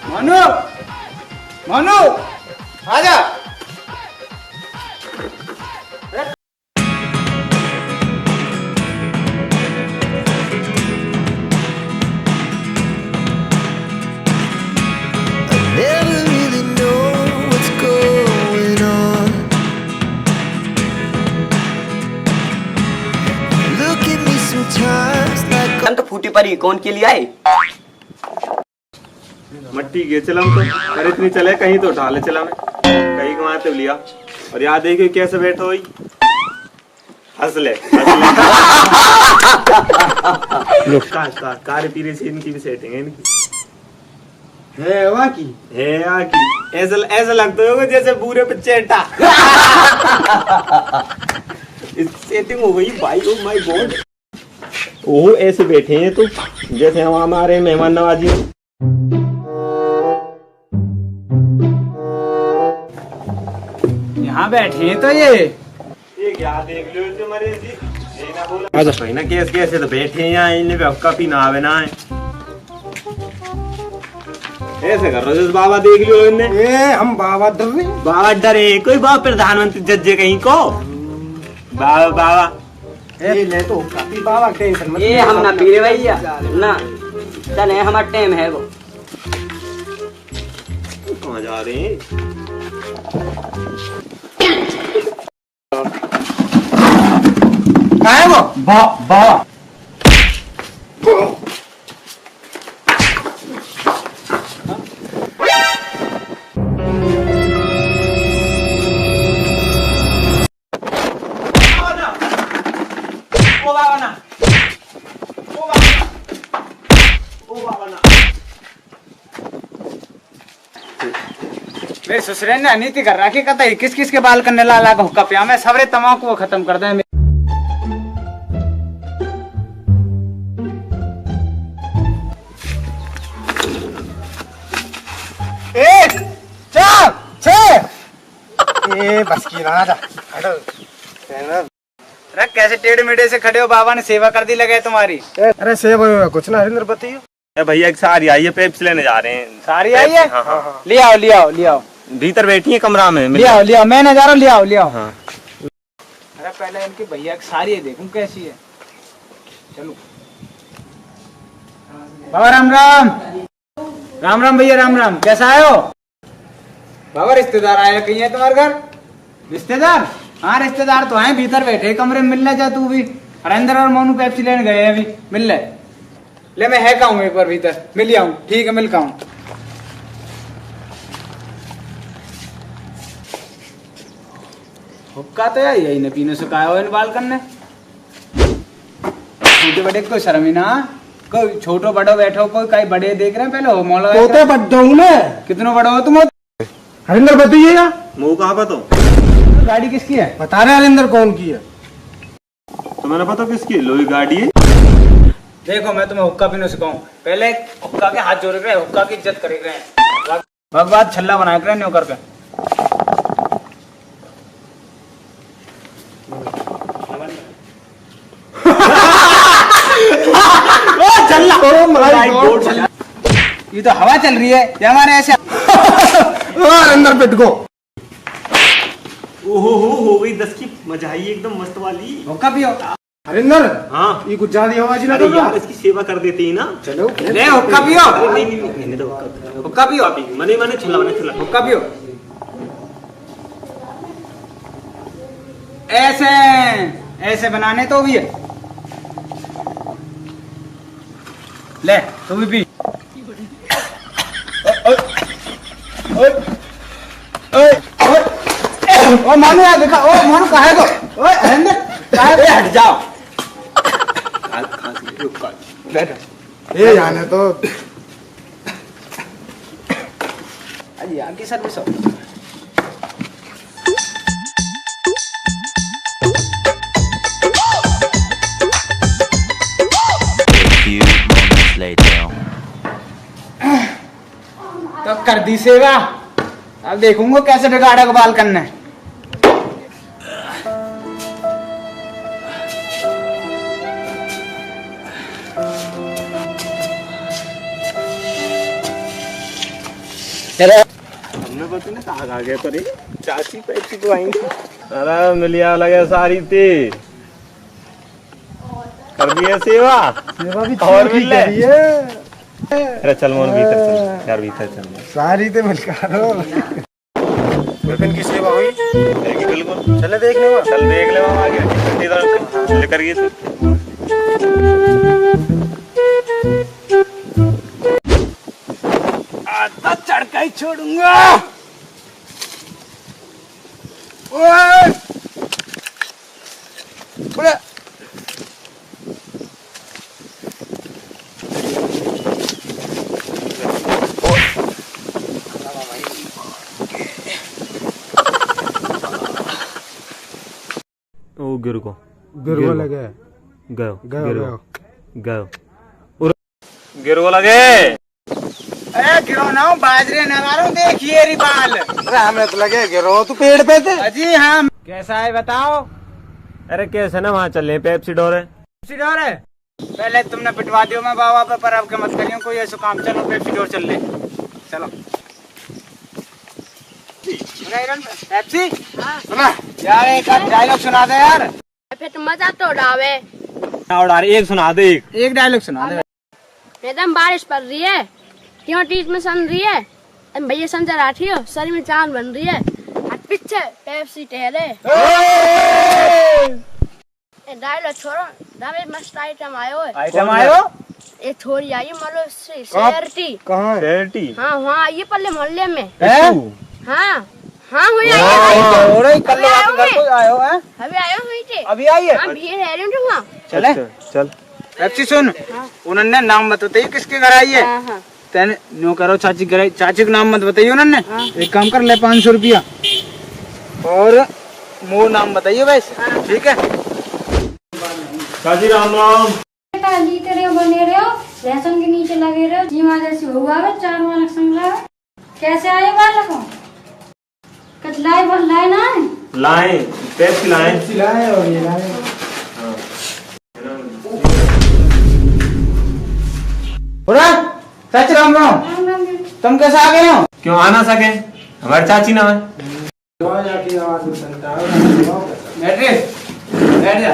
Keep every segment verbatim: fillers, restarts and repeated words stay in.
मानू, मानू, आजा। I never really know what's going on. Look at me sometimes like हम तो फूटी पड़ी, कौन के लिए आए? मट्टी के चलम तो, पर इतनी चले कहीं तो उठा ले चला मैं, कहीं घुमाते लिया। और याद है कि कैसे बैठो हुई, हंस ले, हंस ले। लो। का, का, कारे पीरे से इनकी भी सेटिंग है इनकी। है वहाँ की? है यहाँ की। ऐसा, ऐसा लगता होगा जैसे बूरे पे चेटा। इस सेटिंग हो गई भाई, oh my God। ओहो, ऐसे बैठे हैं तो जैसे हम हमारे मेहमान नवाजी। यहाँ बैठे हैं तो ये। ये क्या देख लो इनके मरे जी। ये ना बोला। आजा। भाई ना कैसे कैसे तो बैठे हैं यहाँ, इन्हें भी हक्का पीना आवे ना है। ऐसे कर रहे हो जैसे बाबा देख लियो इनने। ए, हम बाबा डर रहे हैं। बाबा डरे, कोई बाबा प्रधानमंत्री जज्जे कहीं को। बाबा, बाबा। ए, ले तो काफी बाबा टेंशन मत ये ले। हम ना पी रहे भैया, ना। चले, हमारा टाइम है वो। कहाँ जा रहे हैं? कहाँ है वो? बा-, बाबा। ओ बाबा ना। ओ बाबा ना। ओ बाबा ना। मेरे ससुरे ने नीति कर रखी, कहता है, किस किस के बाल करने ला ला हुक्का पिया, मैं सवरे तमाकू को खत्म कर दे। एक, चार, छह। ए, बस की ना, आजा। हटो। अरे, कैसे टेढ़े मेढ़े से खड़े हो, बाबा ने सेवा कर दी लगे तुम्हारी। अरे, सेवा वेवा कुछ ना, हरिंदर, बताइयो। ए भैया, एक सारी आई है, पेप्सी लेने जा रहे हैं। सारी आई है? हाँ, हाँ। ले आओ, ले आओ, ले आओ। भीतर बैठी है कमरा में, मिल ले आओ, ले आओ, मैं ना जा रहा हूँ, ले आओ, ले आओ। हाँ। अरे, पहले इनकी भैया की सारी देखूं कैसी है। चलो। बाबा राम राम। राम राम भैया, राम राम। कैसा आए हो? बाबा, रिश्तेदार आए कहीं है तुम्हारे घर? रिश्तेदार? हाँ, रिश्तेदार तो हैं, भीतर बैठे कमरे में, मिल ले जा तू भी। हरेंद्र और मोनू पेप्सी लेने गए हैं अभी, मिल ले। ले, मैं है का हूँ एक बार भीतर, मिल आऊँ। ठीक है, मिल का हूँ। हुक्का तो यही है, इन्हें पीने से काया हो इन बालकन ने। छोटे बड़े को शर्म ही ना, कोई छोटो बड़ो बैठो, कोई कई बड़े देख रहे हैं, पहले हो मौला। तो तो बड्डो हूँ मैं। कितनो बड़ो हो तुम? हरिंदर, बताइए यार। मुंह कहाँ पर तो? गाड़ी किसकी है? बता रहे हरिंदर कौन की है। तो मैंने पता किसकी लोई गाड़ी है। देखो, मैं तुम्हें हुक्का पीने सिखाऊं, पहले हुक्का के हाथ जोड़ के हुक्का की इज्जत करे रहे। भगवान छल्ला बनाए रहे न्यू करके। ओ, छल्ला। Oh my God। ये तो हवा चल रही है, ये हमारे ऐसे। ओ, अंदर बैठ गो। ओहो हो, हो गई दस की, मजा आई एकदम मस्त वाली। हुक्का पियो। हरिंदर। हाँ। ये कुछ ज्यादा आवाज ना अरे करो। यार, इसकी सेवा कर देते ही ना। चलो। ले, हुक्का पियो। अरे नहीं, नहीं, नहीं, रहने दो, हुक्का। हुक्का पियो। मने, मने छल्ला, मने छल्ला। हुक्का पियो। ऐसे, ऐसे बनाने तो भी है। ले, तू भी पी। ओए, ओए, ओए, ओए, ओए, ओ मानू, यार देखा, ओ मानू, कहाँ है तो? ओए, हरिंदर, कहाँ है? ए, हट जाओ। बैठ। ए, जाने तो। अरे यार, की सर्विस हो? A few moments later. तो कर दी सेवा, अब देखूंगा कैसे बिगाड़ा बालकन ने। पता नहीं कहाँ आ गए, पर ये चाची पैची तो आई। अरे मिलिया लगे सारी ते। कर दिए सेवा। सेवा भी और ठीक मिल ले। करिए। अरे चल मोहन भीतर चल। यार भीतर चल। सारी ते मिलकर। विपिन की सेवा हुई? बिल्कुल। चले देख ले। चल देख ले वहाँ आगे। इधर लेकर गए थे। आज तो चढ़ के ही छोड़ूंगा। ओए! बोले। ओ गिर को। गिर को गिर को। लगे। गयो, गयो, गिर गयो। गयो। गिर को लगे। ए, गिरो ना, बाजरे ना मारो, देखिए री बाल। अरे, हमें तो लगे गिरो, तू पेड़ पे थे। अजी, हाँ। कैसा है बताओ? अरे, कैसे ना, वहाँ चल रहे पेप्सी डोरे। पेप्सी डोरे? पहले तुमने पिटवा दियो मैं बाबा पे, पर अब के मत करियो कोई ऐसा काम। चलो, पेप्सी डोर चल ले। चलो। पेप्सी? हाँ। सुना। यार, एक आध डायलॉग सुना दे यार। फिर तो मजा तो उड़ावे। ना उड़ा रहे, एक सुना दे, एक। एक डायलॉग सुना दे। एकदम बारिश पड़ रही है, क्यों टीच में सन रही है? अरे भैया संजय राठी हो, सर में चांद बन रही है, और पीछे पेप्सी ठहरे। ए! ए, डायलॉग छोड़ो, दावे मस्त आइटम आयो है। आइटम आयो? ये छोरी आई, मतलब, से-, कहाँ? शहर की। कहाँ है? शहर की? हाँ, वहाँ आई है, पल्ले मोहल्ले में। हैं? हाँ, हाँ, हुई आई है। हाँ, हो रही, कल अभी रात आयो घर है। को आयो है। अभी आयो हुई थे। अभी आई है? हाँ, भैया रह रहे हैं वहाँ। चले? अच्छा, चल। पेप्सी सुन, हाँ। उन्होंने नाम मत बताइए किसके घर आई है। हाँ, हाँ। तैने न्यू करो, चाची घर आई, चाची का नाम मत बताइए उन्होंने। हाँ। एक काम कर ले, पाँच सौ रुपया और मो नाम बताइए बस, हाँ। ठीक है? चाची राम राम। बेटा, जीते रहो, बने रहो, लहसुन के नीचे लगे रहो, जीवा जैसी हुआ है, चार मानक संग लावे। कैसे आए बालकों? कुछ लाए, बोल लाए ना? लाए, पेप्सी लाए। पेप्सी लाए और ये लाए। हाँ। हो रहा? चाची राम राम। राम राम जी। तुम कैसे आ गए हो? क्यों आ ना सके? हमारी चाची ना है। बैठ रे, बैठ जा।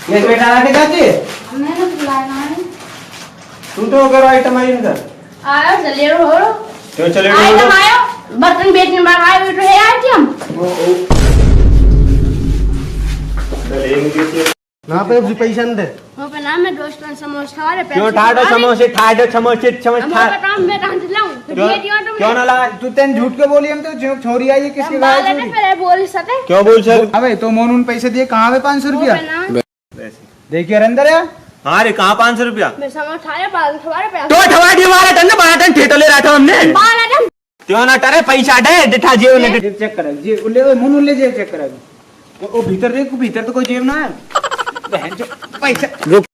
ये बेटा आके जाते? मैंने तो बुलाया ना है। तू तो करो आइटम आई इनका। आया चले रो हो। क्यों चले रो? आइटम आया, बर्तन बेचने वाला आया, बैठो है आइटम। ओ, ओ। चले, इनके से ना पे उसी पैसा नहीं दे। वो पे ना मैं दोस्तों समोसे खा रहे, क्यों पेप्सी ठाडो खा रहे। समोसे, ठाडो समोसे, समोसे हम खा। वो पे काम मैं कहाँ से लाऊं? क्यों? ये दिया तुमने। क्यों ना ला? तू तेन झूठ के बोली, हम तो जो छोरी आई है, किसके हम घर बाल है है छोरी? पहले बोल सकते। क्यों बोल सक? अबे तो मोनू ने पैसे दिए, कहाँ है पाँच सौ वो रुपया? पे ना। देखिए रे अंदर है। हाँ रे, कहाँ पाँच सौ रुपया? मैं समझ आया, बाल ठवा रहे पे। तो ठवा दिए मारा टन, बड़ा टन ठेठो ले रहा था हमने। बाल है ना। क्यों ना टरे, पैसा दे, दिखा जेब ले। जेब चेक कर, जेब ले, मुनु ले जेब चेक कर। ओ, ओ, भीतर देख, भीतर तो कोई जेब ना है। बहन जो पैसा। रुक।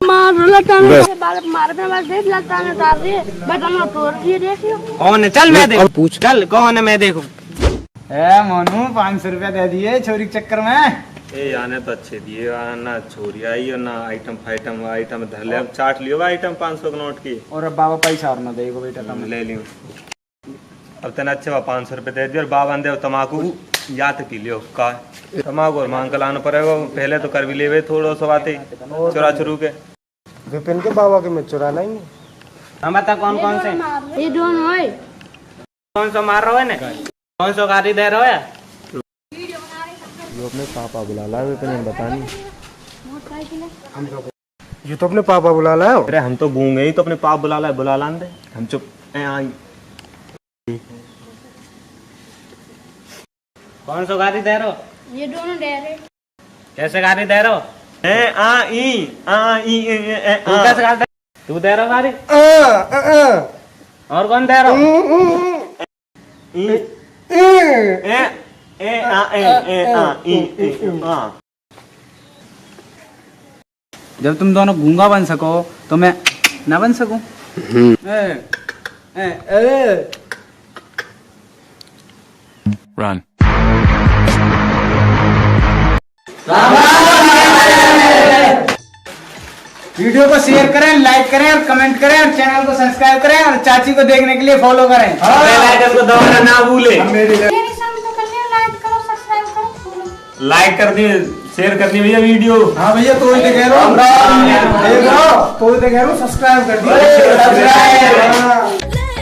मार लटाने बस। से बाल मार पे बस देख लटाने उतार दिए। बटन तोड़ दिए, देख लो। कौन है? चल मैं देख। अब पूछ। चल, कौन है मैं देखूं। ए मोनू, पाँच सौ रुपया दे दिए छोरी के चक्कर में। ए, याने तो अच्छे दिए, आ, ना छोरी आई और ना आइटम फाइटम, आइटम धर ले, अब चाट लियो बा आइटम पाँच सौ के नोट की। और अब बाबा पैसा और ना देगो बेटा, हम्म, तम ले लियो। अब तने अच्छे बा पाँच सौ रुपये दे दिए और बाबा ने दे तमाकू या तो पी लियो का। तमाकू और मांग के लाना पड़ेगा, पहले तो कर भी लेवे थोड़ा सा बातें चुरा चुरू के। विपिन के बाबा के मैं चुरा लाएंगे। हम बता कौन कौन से? ये दोनों है। कौन सा मार रहा है ने? कौन सा गाली दे रहा है? यो अपने पापा बुला ला, विपिन ने बता नहीं। ये तो अपने पापा बुला लायो। अरे हम तो गूंगे ही, तो अपने पाप बुला ला, बुला लान दे। हम चुप हैं, आई। कौन सा गाली दे रहो? ये दोनों दे रहे। कैसे गाली दे रहो? ए, आ, ई, आ, ई, ए, ए, ए, तू आ। कैसे गाली दे, तू दे रहो गाली? आ, आ, आ। और कौन दे रहो? ऊ, ऊ, ऊ। ई। ए, ए, ए, आ, ए, ए, आ, ई, ए, आ। जब तुम दोनों गूंगा बन सको, तो मैं ना बन सकूं? हम्म। ए, ए, ए। Run। वीडियो को शेयर करें, लाइक करें और कमेंट करें और चैनल को सब्सक्राइब करें और चाची को देखने के लिए फॉलो करें। हाँ। बेल आइकन को दबाना ना भूले। हम मेरी मेरी समझ तो कर लिया, लाइक करो, सब्सक्राइब करो, फॉलो। लाइक कर दी, शेयर कर दी भैया वीडियो। हाँ भैया, तो ही तो कह रहा हूँ। राम राम। देख रहा हूँ, तो ही तो कह रहा हूँ, सब्सक्राइब कर दी। अरे, सब्सक्राइब। हाँ।